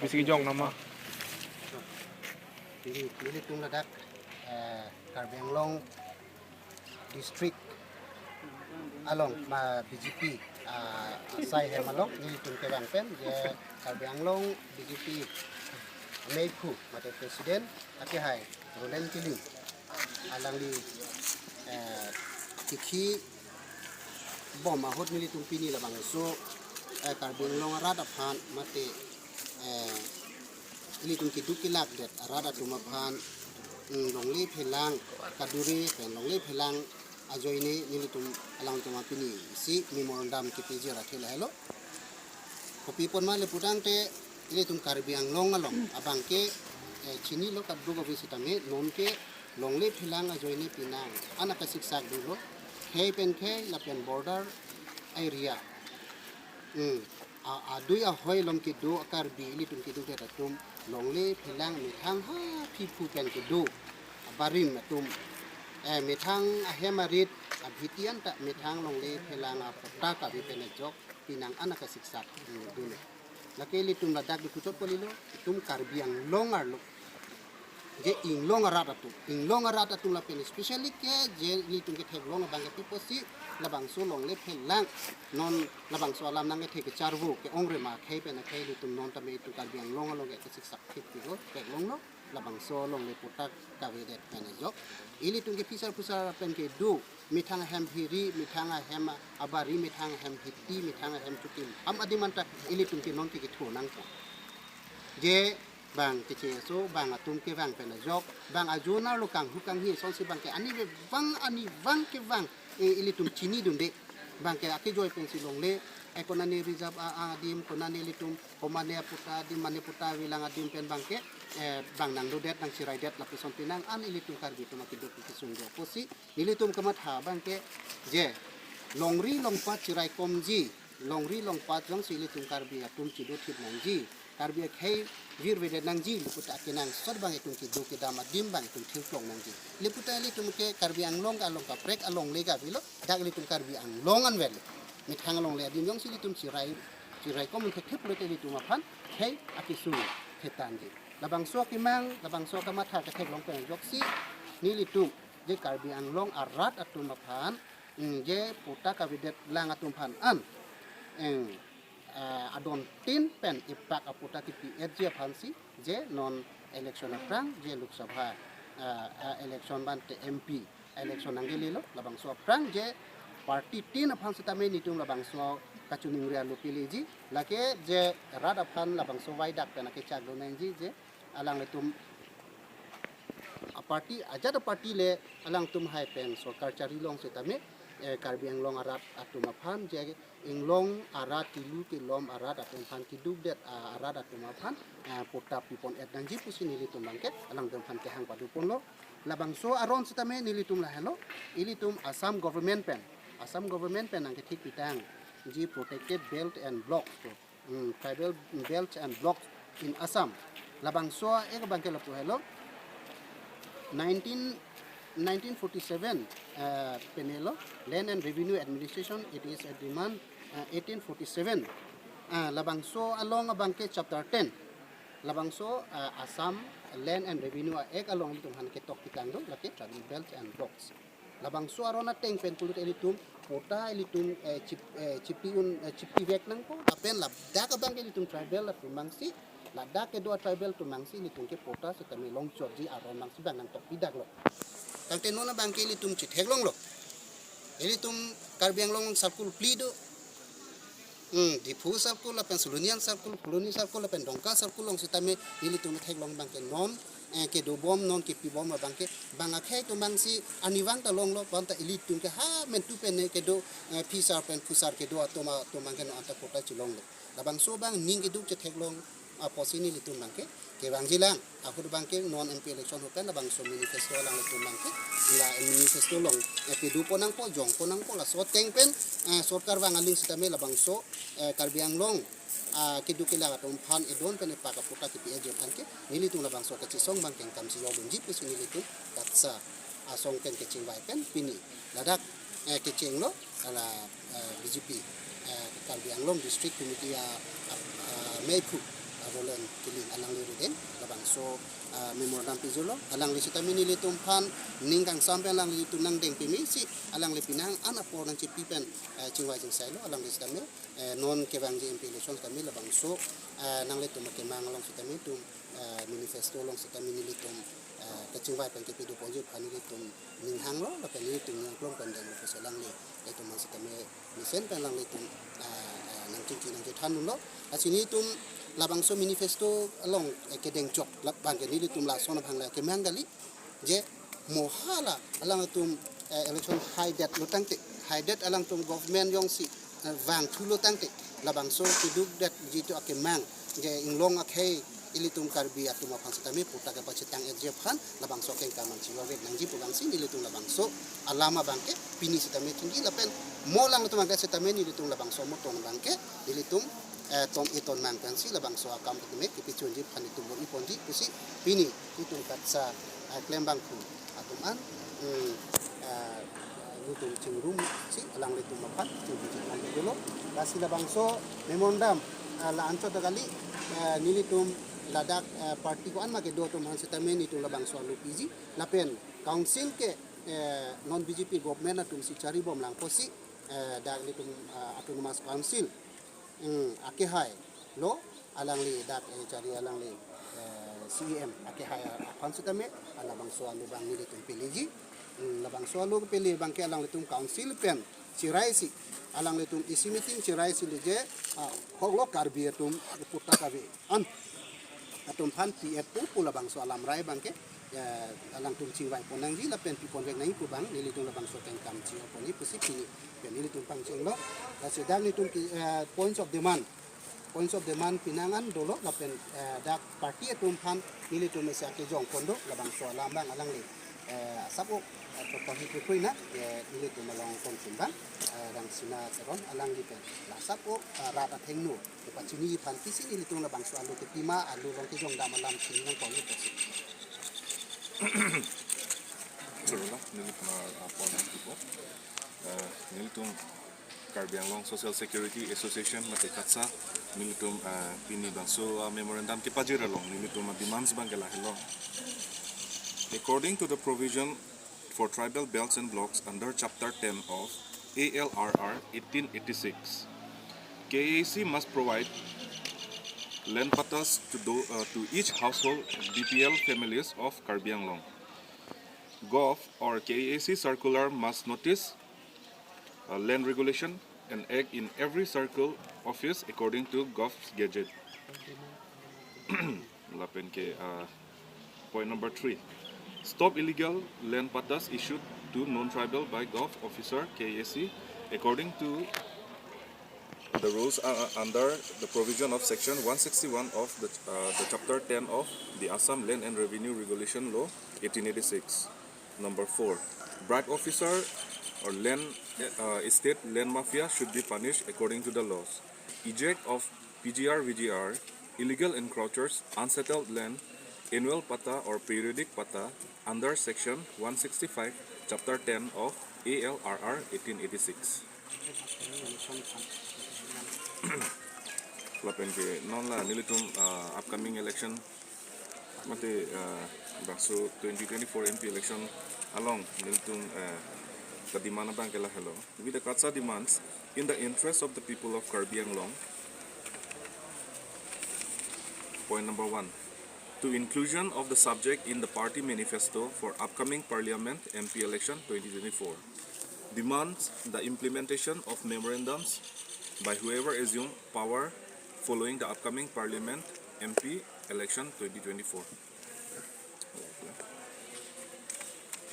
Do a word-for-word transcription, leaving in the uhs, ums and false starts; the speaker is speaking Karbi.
Bisi kejok nama. Neli, nelitum ladak, eh, Karbi Anglong District along ma B J P, ah, asai hem along nelitum kevang pen je Karbi Anglong B J P meiphu mate president akehai Roland Killing alangli, eh, tikhi bom ahut nelitum pini labangso, eh, Karbi Anglong arat aphan mate, eh, ilitum keduk kelak det arat atum aphan, mm, longle phelang kadure pen longle phelang ajoine nelitum alangtum aphan pini isi memorandum kepiji ra thela helo. Kopi pon ma le putangte ilitum Karbi Anglong along abangke, eh, chinilo kadokave sitame nonke longle phelang ajoine penang an akasiksak dolo. Khei pen khei lapen border area, hmm, a, adui ahoi along kedo a-Karbi ilitum keduk det atum longle phelang methang ha phiphu pen kedo abarim atum, eh, methang ahem arit abhiti anta methang longle phelang apotta kave pen ajok penang an akasiksak, hmm, dolo. Lake ilitum ladak dukhuchot polilo, itum Karbi Anglong arlo. Je inglong arat atum, inglong arat atum lapen especially ke je ilitum ketheklong abangke pi pusi labangso longle phelang non labangso alam nangkethe kecharvo ke-ongre ma khei pen akhei ilitum non tame itum Karbi Anglong along ke kesiksak thip pilo theklonglo labangso longle potta kavedet pen ajok. Ilitum ke phisar phusar pen kedo methang ahem phiri, methang ahem abari, methang ahem phiti, methang ahem chukim. Am adim anta ilitum ke nonke kethu nangpo. Je bang keche so, bang atum kevang pen ajok, bang ajonar lo kanghu kanghi, sonsi bangke ani ve vang, ani vang kevang, eh, ilitum chinidunde. Bangke akejoi pensi longle, eh, konane reserve a, a, adim, konane ilitum, komane apotta adim, mane potta avelang adim pen bangke, eh, bang nangdodet, nangchiraidet, lapuson penang an ilitum Karbi atum akeduk kesung do. Pusi, nelitum kamatha bangke je longri longpat chiraikomji, longri longpat jongsi ilitum Karbi atum chido thip nangji, Karbi akhei virvedet nangji, le puta kenangsot bang itum kedo kedam adim bang itum thirklong nangji. Le puta ilitum ke Karbi Anglong along kaprek alongle kavelo, dak ilitum Karbi Anglong anvet le. Methang alongle adim jongsi ilitum chirai, chiraikom thekthep pulote ilitum aphan khei akesung thetanji. Labangso akemang, labangso akamatha ketheklong pen ajoksi nelitum je Karbi Anglong arat atum aphan, mm, je potta kavedet lang atum aphan an, mm, ah, adontin pen ipak apotta kipi-etji aphansi je non election aphrang je Lok Sabha, ah, ah, election bante M P election nangkelelo, labangso aphrang je party tin aphan sitame nelitum labangso kachiningri alo peleji, lake je rat aphan labangso vaidak pen akechak do nangji je alanglitum aparty, ajat aparty le alangtum hai pen sorkar charilong sitame, eh, Karbi Anglong arat atum aphan je inglong arat kilu kilom arat atum aphan kidukdet, ah, arat atum aphan, ah, potta pipon-et nangji pusi nelitum bangke alangtum aphan kehang paduponlo. Labangso aron sitame nelitum lahelo, ilitum Assam government pen, Assam government pen nangkethik pitangji protected belt and blocks, hmm, tribal belt and blocks in Assam. Labangso ek bangke lapu helo, nineteen, nineteen forty-seven, eh, penelo, Land and Revenue Administration, it is a demand, eh, eighteen forty-seven. Ah, labangso along abangke chapter ten. Labangso, ah, Assam Land and Revenue Act along ilitum aphan ketok pitang do, lake tribal belt and blocks. Labangso aron ateng pen pulote ilitum potta ilitum, eh, chip, eh, chipi un, eh, chipivek nangpo, lapen ladak abangke ilitum tribal atum abangsi, ladak kedo tribal atum abangsi ilitum ke potta sitame longchotji aron abangsi bang nangtok pidaklo. Tangte non abangke ilitum chitheklonglo. Ilitum Karbi Anglong circle phli do. Hmm, Diphu circle lapen Silonijan circle, Phuloni circle lapen Dongka circle along sitame ilitum theklong bangke non, eh, kedobom non kepibom abangke bang akhei atum abangsi arnivang ta longlo, bonta ilitum ke ha mentu pen ne kedo, eh, phisar pen phusar kedo atum atum abangke non anta potta chelonglo. Labangso bang ning keduk chetheklong apotsi nelitum bangke kevangjilang. Ahut bangke non M P election ahut pen labangso manifesto alanglitum bangke la manifesto along, eh, pedupo nangpo, jongpo nangpo, laso ateng pen, eh, sorkar vang aling sitame labangso, eh, Karbi Anglong, ah, keduk kelak atum aphan edon pen epak apotta kipi-etji aphan ke nelitum labangso kachesong bangke engkamsi yodunji pusi nelitum katsa asong pen kechingvai pen pini ladak, eh, kechenglo ala, eh, B J P, eh, Karbi Anglong District Committee a, a, a, meiphu Roland Killing alangli rudeng labangso, ah, memorandum pijirlo. Alangli sitame nelitum aphan ning kangsam pen alanglitum nangdeng peme si alangli penang an apor nangchipi pen, eh, chingvai chingsailo. Alangli sitame, eh, non kevangji M P election sitame labangso, eh, nanglitum akemang along sitame itum, eh, manifesto along sitame nelitum, eh, kachingvai pen kepi doponji aphan nelitum ninghanglo, lapen nelitum ningklong pen denglo pusi alangli itum aphan sitame mesen pen alanglitum, ah, ah, nangchingki nangchethan dunlo. Lasi nelitum labangso manifesto along, eh, kedengchok labang ke nelitum lason abang la kemang kali. Je mo hala alangtum, eh, election haidet lo tangte, haidet alangtum government jongsi, eh, vangthulo tangte, labangso keduk det jitu akemang, je inglong akhei ilitum Karbi atum aphan sitame patta kepachethang-etji aphan labangso kengkam nangchivavet nangji pu abangsi nelitum labangso alam abang ke pini sitame chingki lapen mo alangtum abang ke sitame nelitum labangso moton abang ke nelitum, eh, tom iton mang pensi labangso akam sitame kepichunji aphan itum bor-iponji pusi pini itum KATSA, eh, klembangphu atum an, mm, eh, nelitum chingrum si alanglitum aphan chingrum chingrum dolo. Lasi labangso memorandum, eh, la anchot kali, eh, nelitum ladak, eh, party ko-an ma kedo atum aphan sitame nelitum labangso alo piji lapen council ke, eh, non B J P government atum si charibom lang pusi, eh, dak nelitum, eh, Autonomous Council, mm, akehai lo alangli dak, eh, chari alangli, eh, C E M akehai aphan sitame labangso alo abang nelitum peleji. Hmm, labangso alo pele abang ke alanglitum council pen chiraisi, alanglitum isi meeting chiraisi le je, ah, hok lo Karbi atum patta kave an atum aphan P F O pu labangso alamrai abang ke, eh, alangtum chingvaipon nangji lapen piponvek nangji pu abang nelitum labangso kengkam chi-oponji pusi pini pen nelitum pangchenglo. Lasi dak nelitum ki, eh, points of demand, points of demand penang an dolo lapen, eh, dak party atum aphan nelitum isi akejongpon do labangso alam abang alangli, eh, asap o, eh, pahi pupui na, eh, nelitum along konchun abang, eh, Rangsina Teron alangli pen la asap o, eh, rat athengno kepachini aphan pisi nelitum labangso alo kepima alo along kejongdam alam chini nangkokji pusi. Churula, nelitum, ah, ah, pon ang tipo. Ah, nelitum Karbi Anglong Social Security Association mate KATSA nelitum, ah, pini bangso, ah, memorandum kepajir along nelitum, ah, demands abang ke lahelo. According to the provision for tribal belts and blocks under Chapter ten of A L R R eighteen eighty-six, K A C must provide land pattas to do, uh, to each household B P L families of Karbi Anglong. Gov or K A C circular must notice, uh, land regulation and act in every circle office according to Gov's Gazette. Lapen ke, uh, point number three. Stop illegal land pattas issued to non-tribal by Gov officer K A C according to the rules, uh, under the provision of section one sixty-one of the, uh, the chapter ten of the Assam Land and Revenue Regulation Law eighteen eighty-six. Number four, bribe officer or land, uh, estate land mafia should be punished according to the laws. Eject of P G R V G R, illegal encroachers, unsettled land, annual patta or periodic patta under section one sixty-five, chapter ten of A L R R eighteen eighty-six. Lapen ke non la nelitum, uh, upcoming election mate, uh, bangso twenty twenty-four M P election along nelitum, uh, kedemand abang ke lahelo. With the KATSA demands, in the interest of the people of Karbi Anglong, point number one, to inclusion of the subject in the party manifesto for upcoming Parliament M P election twenty twenty-four. Demands the implementation of memorandums by whoever assume power following the upcoming Parliament M P election twenty twenty-four.